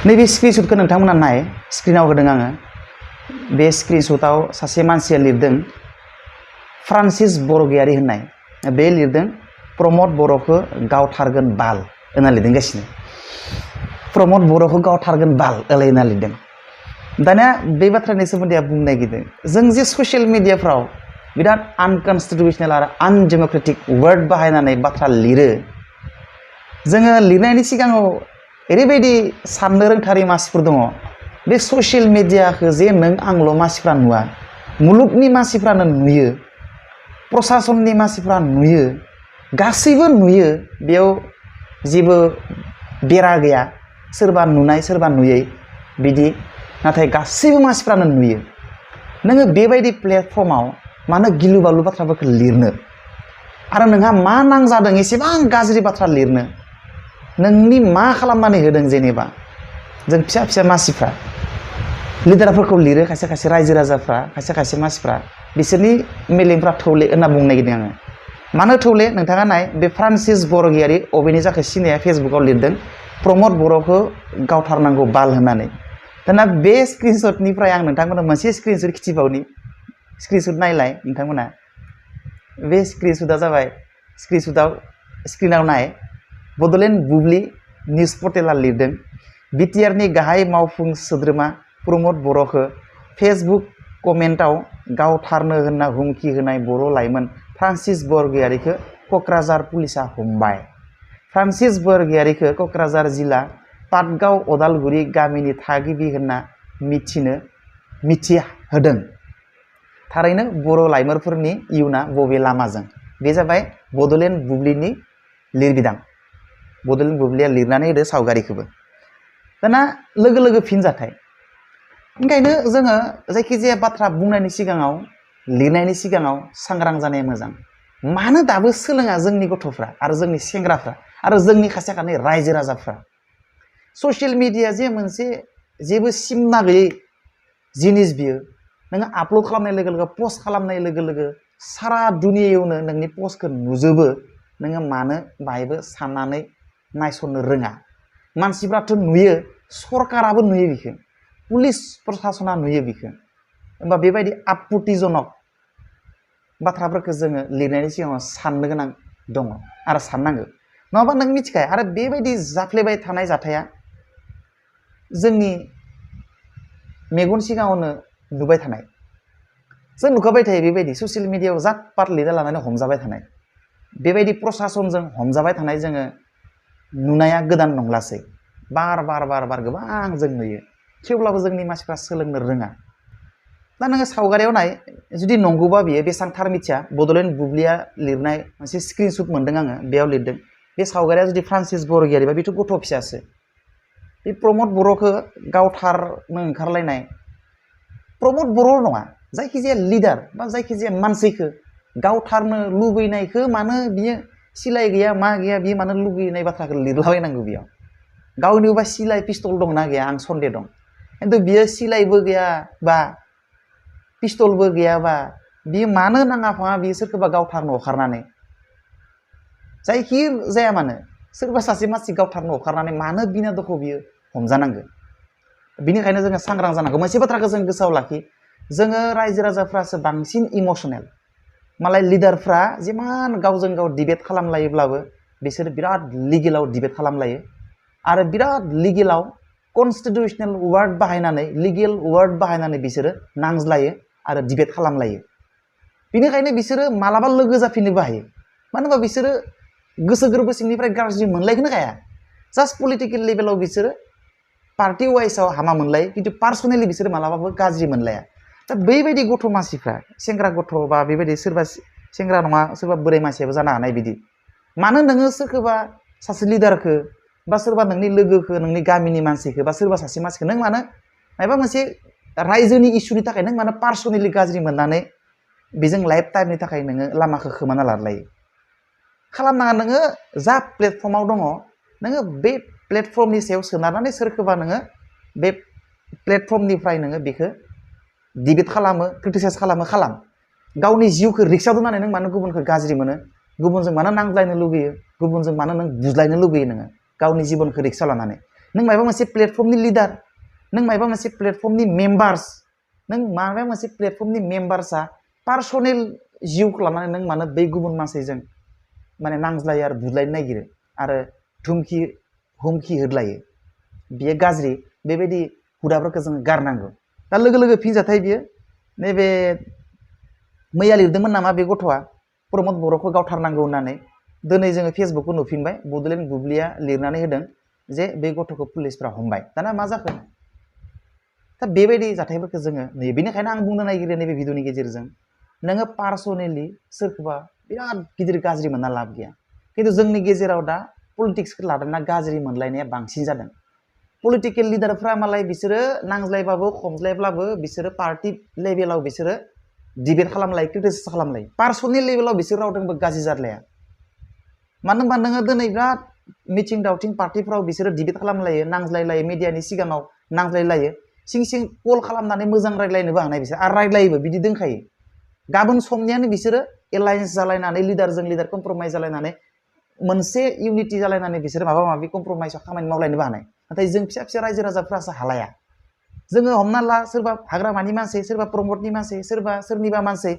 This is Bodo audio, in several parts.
नैबे स्क्रिनशटखौ नोंथांमोना नाय स्क्रिनाव होदों आङो बे स्क्रिनशटआव सासे मानसिया लिरदों फ्रान्सिस बरगयारी होननाय बे लिरदों प्रमद बर'खौ गावथारगोन बाल होनना लिरदोंगासिनो प्रमद बर'खौ गावथारगोन बाल होनना लिरदों दानिया बे बाथ्रानि सोमोन्दै बुंनो नागिरदों जों जे ससियेल मिडियाफ्राव बिराद आनकनस्टिटिउसनेल आरो आनडेम'क्रेटिक वार्ड बाहायनानै बाथ्रा लिरो जोङो लिरनायनि सिगाङाव ओरैबायदि साननो रोंथारै मानसिफोर दङ बे ससियेल मिडियाखौ जे नों आंल' मानसिफ्रा नुवा मुलुगनि मानसिफ्रानो नुयो प्रशासननि मानसिफ्रा नुयो गासैबो नुयो बेयाव जेबो बेरा गैया सोरबा नुनाय सोरबा नुयै बिदि नाथाय गासैबो मानसिफ्रानो नुयो नोङो बेबायदि प्लेटफर्माव मानो गिलु बालु बाथ्राफोरखौ लिरनो आरो नोंहा मा नांजादों एसेबां गाज्रि बाथ्रा लिरनो नोंनि मा खालामनानै होदों जेनेबा जों फिसा फिसा मानसिफ्रा लिडारफोरखौ लिरो खायसे खायसे रायजो राजाफ्रा खायसे खायसे मानसिफ्रा बिसोरनि मेलेमफ्रा थौले होनना बुंनो नागिरदों आङो मानो थौले नोंथाङा नाय बे फ्रान्सिस बरगयारी अबेनि जाखो सिनाया फेसबुकाव लिरदों प्रमद बर'खौ गावथारनांगौ बाल होननानै दाना बे स्क्रिनशटनिफ्राय आं नोंथांमोननो मोनसे स्क्रिनशट खिथिबावनि स्क्रिनशट नायलाय नोंथांमोना बे स्क्रिनशटआ जाबाय स्क्रिनाव नाय बड'लेण्ड बुब्लि निउस पर्टेला लिरदों बिटिआरनि गाहाय मावफुं सोद्रोमा प्रमद बर'खौ फेसबुक कमेन्टआव गावथारनो होनना हुमखि होनाय बर' लाइमोन फ्रान्सिस बरगयारीखौ क'क्राझार पुलिसा हमबाय फ्रान्सिस बरगयारीखौ क'क्राझार जिल्ला पाटगाव अदालगुरि गामिनि थागिबि होनना मिथिहोदों थारैनो बर' लाइमोनफोरनि इयुना बबे लामाजों बे जाबाय बड'लेण्ड बुब्लिनि लिरबिदां बड'लेण्ड बुब्लिया लिरनानै होदो सावगारिखौबो दाना लोगो लोगो फिनजाथाय ओंखायनो जोङो जायखिजाया बाथ्रा बुंनायनि सिगाङाव लिरनायनि सिगाङाव सांग्रां जानाया मोजां मानो दाबो सोलोङा जोंनि गथ'फ्रा आरो जोंनि सेंग्राफ्रा आरो जोंनि खायसे खानै रायजो राजाफ्रा ससियेल मिडिया जे मोनसे जेबो सिमना गैयै जिनिस बियो नोङो आपल'ड खालामनाय लोगो लोगो पस्ट खालामनाय लोगो लोगो सारा दुनियायावनो नोंनि पस्टखौ नुजोबो नोङो मानो बाहायबो साननानै नायसननो रोङा मानसिफ्राथ' नुयो सरकाराबो नुयो बिखौ पुलिस प्रसासना नुयो बिखौ होमबा बेबायदि आपत्तिजनक बाथ्राफोरखौ जोङो लिरनायनि सिगाङाव साननो गोनां दङ आरो साननांगौ नङाबा नों मिथिखाया आरो बेबायदि जाफ्लेबाय थानाय जाथाया जोंनि मेगन सिगाङावनो नुबाय थानाय जों नुखाबाय थायो बेबायदि ससियेल मिडियायाव जात पात लिरना लानानै हमजाबाय थानाय बेबायदि प्रसासनजों हमजाबाय थानाय जोङो नुनाया गोदान नंलासै बार गोबां जों नुयो थेवब्लाबो जोंनि मानसिफ्रा सोलोंनो रोङा दा नोङो सावगारियाव नाय जुदि नंगौबा बियो बेसेबां थार मिथिया बड'लेण्ड बुब्लिया लिरनाय मोनसे स्क्रिनशट मोन्दों आङो बेयाव लिरदों बे सावगारिया जुदि फ्रान्सिस बरगयारीबा बेथ' गथ' फिसासो बे प्रमद बर'खौ गावथारनो ओंखारलायनाय प्रमद बर' नङा जायखिजाया लिडार बा जायखिजाया मानसिखौ गावथारनो लुबैनायखौ मानो बियो सिलाय गैया मा गैया बियो मानो लुबैनाय बाथ्राखौ लिरलाबायनांगौ बेयाव गावनिबा सिलाय पिस्तल दंना गैया आं सन्देह दं खिन्थु बियो सिलायबो गैया बा पिस्तलबो गैयाबा बियो मानो नाङा फाङा बियो सोरखौबा गावथारनो अखारनानै जायखि जाया मानो सोरबा सासे मानसि गावथारनो अखारनानै मानो बिना दखौ बियो हमजानांगौ बिनिखायनो जोङो सांग्रां जानांगौ मोनसे बाथ्राखौ जों गोसोआव लाखि जोङो रायजो राजाफ्रासो बांसिन इमसनेल मालाय लिडारफ्रा जिमान गावजों गाव डिबेट खालामलायोब्लाबो बिसोर बिराद लिगेलाव डिबेट खालामलायो आरो बिराद लिगेलाव कनस्टिटिउसनेल वार्ड बाहायनानै लिगेल वार्ड बाहायनानै बिसोरो नांज्लायो आरो डिबेट खालामलायो बिनिखायनो बिसोरो मालाबा लोगो जाफिननोबो हायो मानो होनबा बिसोरो गोसो गोरबो सिंनिफ्राय गाज्रि मोनलायखोनो हाया जास्ट पलिटिकेल लेभेलाव बिसोरो पार्टि वाइसआव हामा मोनलायो खिन्थु पार्सनेलि बिसोरो मालाबाबो गाज्रि मोनलाया दा बैबायदि गथ' मानसिफ्रा सेंग्रा गथ' बा बेबायदि सोरबा सेंग्रा नङा सोरबा बोराय मानसियाबो जानो हानाय बिदि मानो नोङो सोरखौबा सासे लिडारखौ बा सोरबा नोंनि लोगोखौ नोंनि गामिनि मानसिखौ बा सोरबा सासे मानसिखौ नों मानो माबा मोनसे रायजोनि इसुनि थाखाय नों मानो पार्सनेलि गाज्रि मोननानै बेजों लाइफ टाइमनि थाखाय नोङो लामाखौ खोमाना लालायो खालामनाङा नोङो जा प्लेटफर्माव दङ नोङो बे प्लेटफर्मनि सायाव सोनारनानै सोरखौबा नोङो बे प्लेटफर्मनिफ्राय नोङो बेखौ डिबेट खालामो क्रिटिसाइज खालाम गावनि जिउखौ रिक्सआव दोननानै नों मानो गुबुनखौ गाज्रि मोनो गुबुनजों मानो नांज्लायनो लुगैयो गुबुनजों मानो नों बुज्लायनो लुगैयो नोङो गावनि जिबनखौ रिक्सा लानानै नों माबा मोनसे प्लेटफर्मनि लिडार नों माबा मोनसे प्लेटफर्मनि मेम्बार्स नों माबा मोनसे प्लेटफर्मनि मेम्बार्सआ पार्सनेल जिउ खालामनानै नों मानो बै गुबुन मानसिजों माने नांज्लायो आरो बुलायनो नागिरो आरो हुमखि होदलायो बियो गाज्रि बेबायदि हुदाफोरखौ जों गारनांगौ दा लोगो लोगो फिनजाथाय बियो नैबे मैया लिरदोंमोन नामा बे गथ'आ प्रमद बर'खौ गावथारनांगौ होननानै दिनै जोङो फेसबुकखौ नुफिनबाय बड'लेण्ड बुब्लिया लिरनानै होदों जे बे गथ'खौ पुलिसफ्रा हमबाय दाना मा जाखो दा बेबायदि जाथायफोरखौ जोङो नुयो बेनिखायनो आं बुंनो नागिरो नैबे भिडिअनि गेजेरजों नोङो पार्सनेलि सोरखौबा बिराद गिदिर गाज्रि मोनना लाब गैया खिन्थु जोंनि गेजेराव दा पलिटिक्सखौ लादोंना गाज्रि मोनलायनाया बांसिन जादों पलिटिकेल लिडारफ्रा मालाय बिसोरो नांज्लायबाबो खमज्लायब्लाबो बिसोरो पार्टि लेभेलाव बिसोरो डिबेट खालामलायो क्रिटिसाइज खालामलायो पार्सनेल लेभेलाव बिसोर रावजोंबो गाज्रि जादलाया मानो होनबा नोङो दिनै बिराद मिथिं दावथिं पार्टिफ्राव बिसोरो डिबेट खालामलायो नांज्लायलायो मिडियानि सिगाङाव नांज्लायलायो सिं सिं कल खालामनानै मोजां रायज्लायनोबो हानाय बिसोर आरो रायज्लायोबो बिदि दोनखायो गाबोन समनियानो बिसोरो एलायन्स जालायनानै लिडारजों लिडार कमप्रमाइज जालायनानै मोनसे इउनिटि जालायनानै बिसोर माबा माबि कमप्रमाइजआव खामानि मावलायनोबो हानाय नाथाय जों फिसा फिसा रायजो राजाफ्रासो हालाया जोङो हमना ला सोरबा हाग्रामानि मानसि सोरबा प्रमदनि मानसि सोरबा सोरनिबा मानसि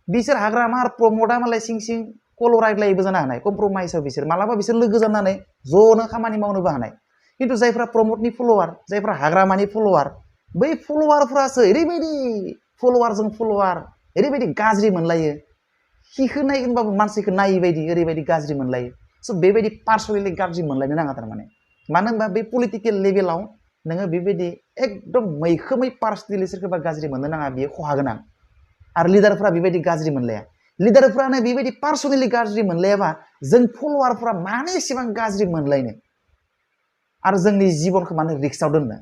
बिसोर हाग्रामा आरो प्रमदआ मालाय सिं सिं कल रायज्लायोबो जानो हानाय कमप्रमाइजआव बिसोर मालाबा बिसोर लोगो जानानै ज'नो खामानि मावनोबो हानाय खिन्थु जायफ्रा प्रमदनि फल'वार जायफ्रा हाग्रामानि फल'वार बै फल'वारफ्रासो ओरैबायदि फल'वारजों फल'वार ओरैबायदि गाज्रि मोनलायो हिखौ नायगोनबाबो मानसिखौ नायै बायदि ओरैबायदि गाज्रि मोनलायो स' बेबायदि पार्सनेलि गाज्रि मोनलायनो नाङा थारमाने मानो होनबा बे पलिटिकेल लेभेलाव नोङो बेबायदि एकदम मैखोमै पार्सनेलि सोरखौबा गाज्रि मोननो नाङा बियो खहा गोनां आरो लिडारफ्रा बेबायदि गाज्रि मोनलाया लिडारफ्रानो बेबायदि पार्सनेलि गाज्रि मोनलायाबा जों फल'वारफ्रा मानो एसेबां गाज्रि मोनलायनो आरो जोंनि जिबनखौ मानो रिक्सआव दोननो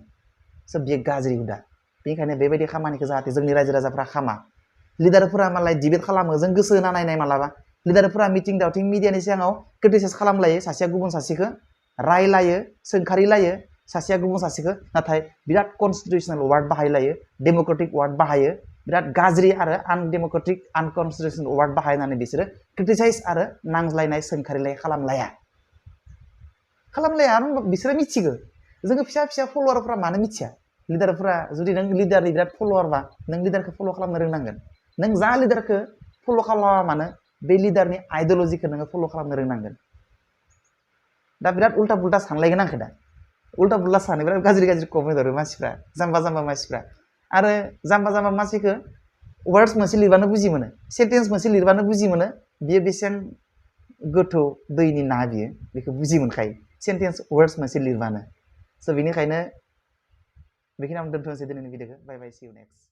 स' बियो गाज्रि हुदा बेनिखायनो बेबायदि खामानिखौ जाहाथे जोंनि रायजो राजाफ्रा खामा लिडारफोरा मालाय डिबेट खालामो जों गोसो होना नायनाय मालाबा लिडारफोरा मिथिं दावथिं मिडियानि सिगाङाव क्रिटिसाइज खालामलायो सासेया गुबुन सासेखौ रायलायो सोंखारिलायो सासेया गुबुन सासेखौ नाथाय बिराद कनस्टिटिउसनेल वार्ड बाहायलायो डेम'क्रेटिक वार्ड बाहायो बिराद गाज्रि आरो आनडेम'क्रेटिक आनकनस्टिटिउसनेल वार्ड बाहायनानै बिसोरो क्रिटिसाइज आरो नांज्लायनाय सोंखारिलाय खालामलाया बिसोरो मिथिगौ जोङो फिसा फिसा फल'वारफ्रा मानो मिथिया लिडारफ्रा जुदि नों लिडारनि बिराद फल'वारबा नों लिडारखौ फल' खालामनो रोंनांगोन नों जा लिडारखौ फल' खालामा मानो बे लिडारनि आइडियलजिखौ नोङो फल' खालामनो रोंनांगोन दा बिराद उल्टा पुल्टा सानलायगोन आंखौ दा उल्टा पुल्टा सानो बिराद गाज्रि गाज्रि कमेन्ट हरो मानसिफ्रा जाम्बा जाम्बा मानसिफ्रा आरो जाम्बा जाम्बा मानसिखौ वार्डस मोनसे लिरबानो बुजि मोनो सेन्टेन्स मोनसे लिरबानो बुजि मोनो बियो बेसेबां गोथौ दैनि ना बियो बेखौ बुजि मोनखायो सेन्टेन्स वार्डस मोनसे लिरबानो स' बेनिखायनो बेखिनियावनो दोनथ'नोसै दिनैनि भिडिअखौ बाय बाय सि इउ नेक्स्ट